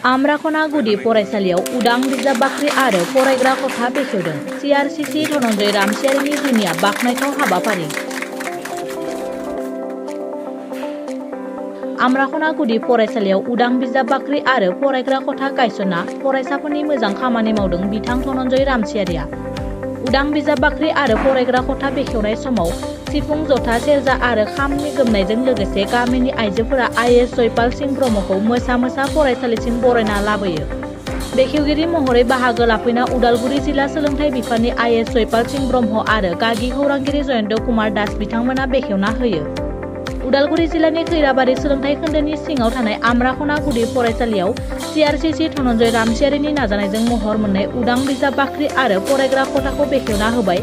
आमराखना गुदि फरायसालियाव उदां बिजाब बाख्रि आरो फरायग्रा खथा बेखेवदों। CRCC धनन्जय रामसियारिनि जुनिया बाख्नायथाव हाबाफारि। आमराखना गुदि फरायसालियाव उदां बिजाब बाख्रि आरो फरायग्रा खथा गायसनना फरायसाफोरनि मोजां खामानि मावदों बिथां धनन्जय रामसियारिया। उदां बिजाब बाख्रि आरो फरायग्रा खथा बेखेवनाय समाव सिफुं, जथा, सेरजा आरो खामनि गोमनायजों लोगोसे गामिनि आइजोफोरा IAS जयपाल सिंह ब्रह्मखौ मोसा मोसा फरायसालिसिम बरायना लाबोयो। बेखेवगिरि महरै बाहागो लाफैना उदालगुरि जिल्ला सोलोंथाइ बिफाननि IAS जयपाल सिंह ब्रह्म आरो गागि खौरांगिरि जयन्त कुमार दास बिथांमोना बेखेवना होयो। उदालगुरि जिल्लानि खैराबारि सोलोंथाइ खोन्दोनि सिङाव थानाय आमराखना गुदि फरायसालियाव CRCC धनन्जय रामसियारिनि नाजानायजों महर मोननाय उदां बिजाब बाख्रि आरो फरायग्रा खथाखौ बेखेवना होबाय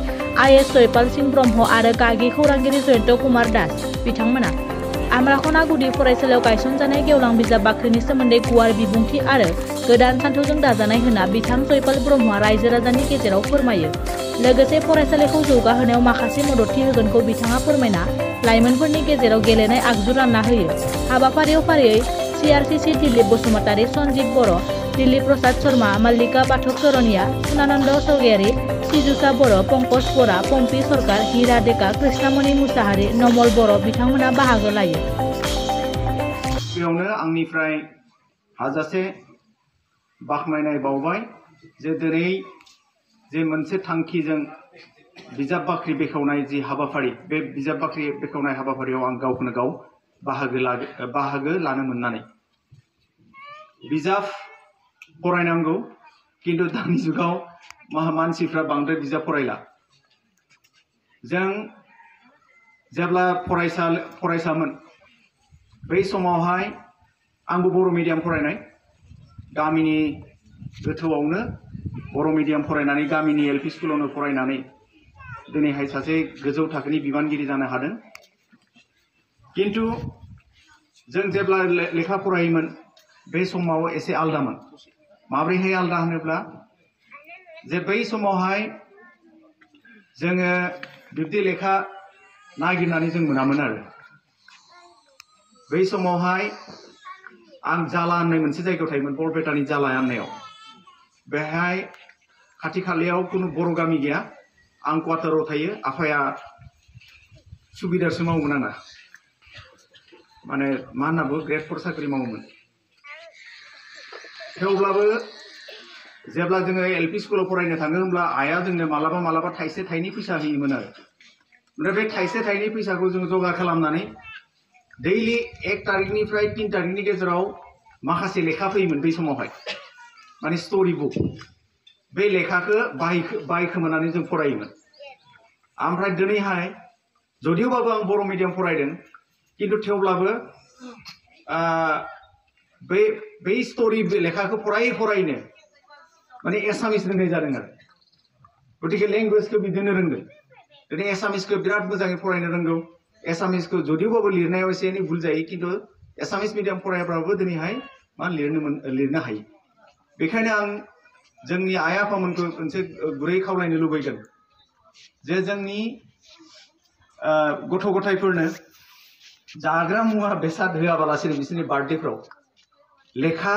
IAS जयपाल सिंह ब्रह्म आरो गागि खौरांगिरि जयन्त कुमार दास बिथांमोना। आमराखना गुदि फरायसालियाव गायसनजानाय गेवलां बिजाब बाख्रिनि सोमोन्दै गुवार बिबुंथि आरो गोदान सान्थौजों दाजानाय होना बिथां जयपाल ब्रह्मआ रायजो राजानि गेजेराव फोरमायो। लोगोसे फरायसालिखौ जौगाहोनायाव माखासे मददथि होगोनखौ बिथाङा फोरमायना लाइमोनफोरनि गेजेराव गेलेनाय आगजु रानना होयो। हाबाफारियाव फारियै CRCC दिलीप बसुमतारी, सन्जीब बर', दिलीप प्रसाद शर्मा, मल्लिका पाठक सरनिया, सुनानन्द स्वर्गयारी, सिजुसा बर', पंकज बरा, पम्पी सरकार, हीरा डेका, कृष्णामणि मुसाहारि, नमल बर' बिथांमोना बाहागो लायो। बेयावनो आंनिफ्राय हाजासे बाख्नायनाय बावबाय जे दिनै जे मोनसे थांखिजों बिजाब बाख्रि बेखेवनाय जि हाबाफारि, बे बिजाब बाख्रि बेखेवनाय हाबाफारियाव आं गावखौनो गाव बाहागो लानो मोननानै। बिजाब फरायनांगौ, किन्तु दानि जुगाव मानसिफ्रा बांद्राय बिजाब फरायला। जों जेब्ला फरायसामोन बै समावहाय आंबो बर' मिडियाम फरायनाय, गामिनि गोथौआवनो बर' मिडियाम फरायनानै गामिनि LP स्कुलावनो फरायनानै दिनैहाय सासे गोजौ थाखोनि बिबानगिरि जानो हादों। किन्तु जों जेब्ला लेखा फरायोमोन बे समाव एसे आलदामोन। माब्रैहाय आलदा होनोब्ला जे बै समावहाय जोङो बिब्दि लेखा नागिरनानै जों मोनामोन आरो। बै समावहाय आं जाला होननाय मोनसे जायगायाव थायोमोन, बरपेटानि जाला होननायाव। बेहाय खाथि खालायाव कुनु बर' गामि गैया। आं क्वार्टाराव थायो, आफाया सुबिदारसो मावोमोन आंना, माने मा होनना बुङो, ग्रेड 4 साख्रि मावोमोन। थेवब्लाबो जेब्ला जोङो LP स्कुलाव फरायनो थाङो होमब्ला आइया जोंनो मालाबा मालाबा थाइसे थाइनै फैसा होयोमोन आरो। ओमफ्राय बे थाइसे थाइनै फैसाखौ जों जगार खालामनानै दैलि 1 तारिखनिफ्राय 3 तारिखनि गेजेराव माखासे लेखा फैयोमोन बै समावहाय, माने स्ट'रि बुक। बे लेखाखौ बायखोमानानै जों फरायोमोन। ओमफ्राय दिनैहाय जदिवबाबो आं बर' मिडियाम फरायदों, किन्तु थेवब्लाबो बै स्ट'रि लेखाखौ फरायनो माने एसामिस रोंनाय जादों आरो। गतिके लेंगुवेजखौ बिदिनो रोंदों। दिनै एसामिसखौ बिराद मोजाङै फरायनो रोंगौ। एसामिसखौ जदिवबाबो लिरनायाव एसे एनै भुल जायो, किन्तु एसामिस मिडियाम फरायब्लाबो दिनैहाय लिरनो हायो। बेखायनो आं जोंनि आइ आफामोनखौ मोनसे गुरै खावलायनो लुबैदों जे जोंनि गथ' गथायफोरनो जाग्रा मुवा बेसाद होआबालासिनो बिसोरनि बार्थडेफ्राव लेखा,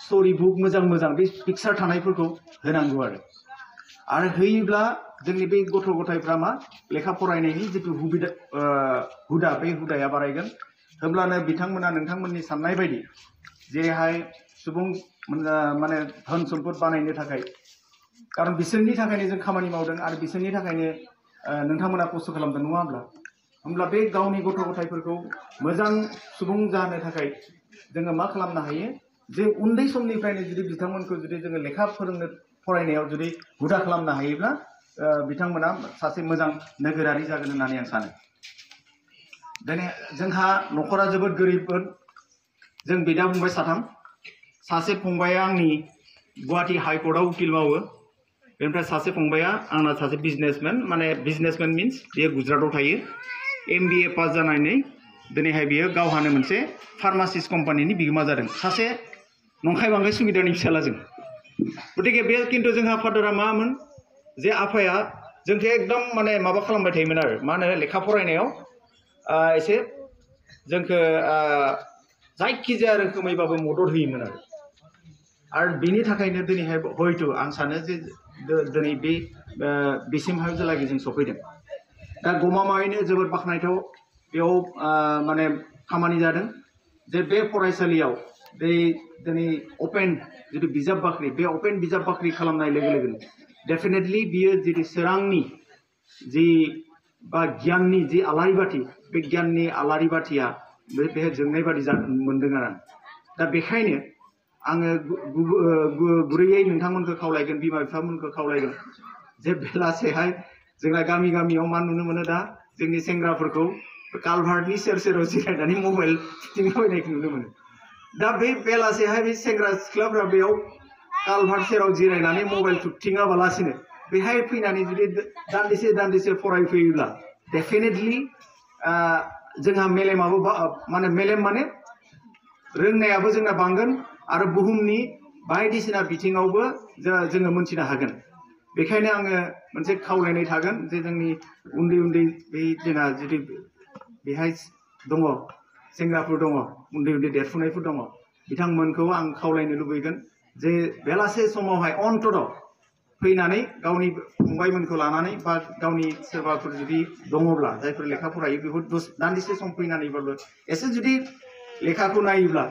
स्ट'रि बुक मोजां बे पिक्सार थानायफोरखौ होनांगौ आरो होयोब्ला जोंनि बे गथ' गथायफ्रा लेखा फरायनायनि जिथु हुदा, बे हुदाया बारायगोन। होमब्लानो बिथांमोना नोंथांमोननि साननाय बायदि जेरैहाय सुबुं माने धन सम्पद बानायनो थाखाय, खारन बिसोरनि थाखायनो जों खामानि मावदों आरो बिसोरनि थाखायनो नोंथांमोना खस्थ' खालामदों, नङा होमब्ला बे गावनि गथ' गथायफोरखौ मोजां सुबुं जानो थाखाय जोङो मा खालामनो हायो, जे उन्दै समनिफ्रायनो जुदि बिथांमोनखौ जुदि जोङो लेखा फरायनायाव जुदि हुदा खालामनो हायोब्ला बिथांमोना सासे मोजां नोगोरारि जागोन होननानै आं सानो। दिनै जोंहा न'खरा जोबोद गोरिबमोन। जों बिदा फंबाय 3। सासे फंबाया आंनि गुवाहाटी हाइकर्टआव उकिल मावो। बेनिफ्राय सासे फंबाया आंना सासे बिजनेसमेन, माने बिजनेसमेन मिन्स बियो गुजरातआव थायो। MBA पास जानानै दिनैहाय बियो गावहानो मोनसे फार्मासिस्ट कम्पानिनि बिगोमा जादों। सासे नंखाय बांखाय सुबिदानि फिसालाजों। गतिके बे किन्तु जोंहा फादारा मामोन, जे आफाया जोंखौ एकदम माने माबा खालामबाय थायोमोन आरो, मा होनो, लेखा फरायनायाव एसे जोंखौ जायखिजाया रोखोमैबाबो मदद होयोमोन आरो। आरो बिनि थाखायनो दिनैहाय हयथ' आं सानो जे दिनै बे बिसिमहालागै जों सफैदों दा गमामायैनो जोबोद बाख्नायथाव बेयाव माने खामानि जादों जे बे फरायसालियाव दिनै अपेन जितु बिजाब बाख्रि बे अपेन बिजाब बाख्रि खालामनाय लोगो लोगोनो डेफिनेटलि बियो जितु सोरांनि जि बा गियाननि जि आलारि बाथि बे गियाननि आलारि बाथिया बेहाय जोंनाय बादि मोनदों आरो दा बेखायनो आङो गुरैयै नोंथांमोनखौ खावलायगोन बिमा बिफामोनखौ खावलायगोन जे बेलासेहाय जोंना गामि गामियाव मा नुनो मोनो दा जोंनि सेंग्राफोरखौ कालभार्टनि सेर सेराव जिरायनानै मबाइल थुथिंलाबायनायखौ नुनो मोनो दा बे बेलासेहाय बे सेंग्रा सिख्लाफ्रा बेयाव कालभार्ट सेराव जिरायनानै मबाइल थुथिङाबालासिनो बेहाय फैनानै जुदि दान्दिसे फरायफैयोब्ला डेफिनेटलि जोंहा मेलेमाबो माने मेलेम माने रोंनायाबो जोंना बांगोन आरो बुहुमनि बायदिसिना बिथिङावबो जोङो मोनथिनो हागोन बेखायनो आङो मोनसे खावलायनाय थागोन जे जोंनि उन्दै उन्दै बे जोंहा जुदि बेहाय दङ सेंग्राफोर दङ उन्दै उन्दै देरफुनायफोर दङ बिथांमोनखौ आं खावलायनो लुबैगोन जे बेलासे समावहाय अन्तत फैनानै गावनि फंबायमोनखौ लानानै बा गावनि सोरबाफोर जुदि दङब्ला जायफोर लेखा फरायो बेखौ दान्दिसे सम फैनानैबाबो एसे जुदि लेखाखौ नायोब्ला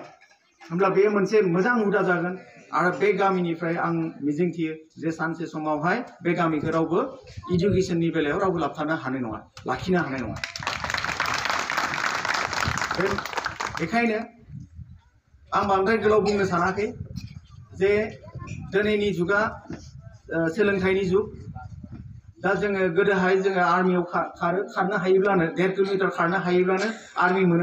होमब्ला बे मोनसे मोजां हुदा जागोन आरो बे गामिनिफ्राय आं मिजिंथियो जे सानसे समावहाय बे गामिखौ रावबो इडुकेसननि बेलायाव रावबो लाखिनो हानाय नङा बेखायनो आं बांद्राय गोलाव बुंनो सानाखै जे दिनैनि जुगा सोलोंथाइनि जुग दा जोङो गोदोहाय जोङो आर्मियाव खारनो हायोब्लानो 1.5 किल'मिटार खारनो हायोब्लानो आर्मि मोनो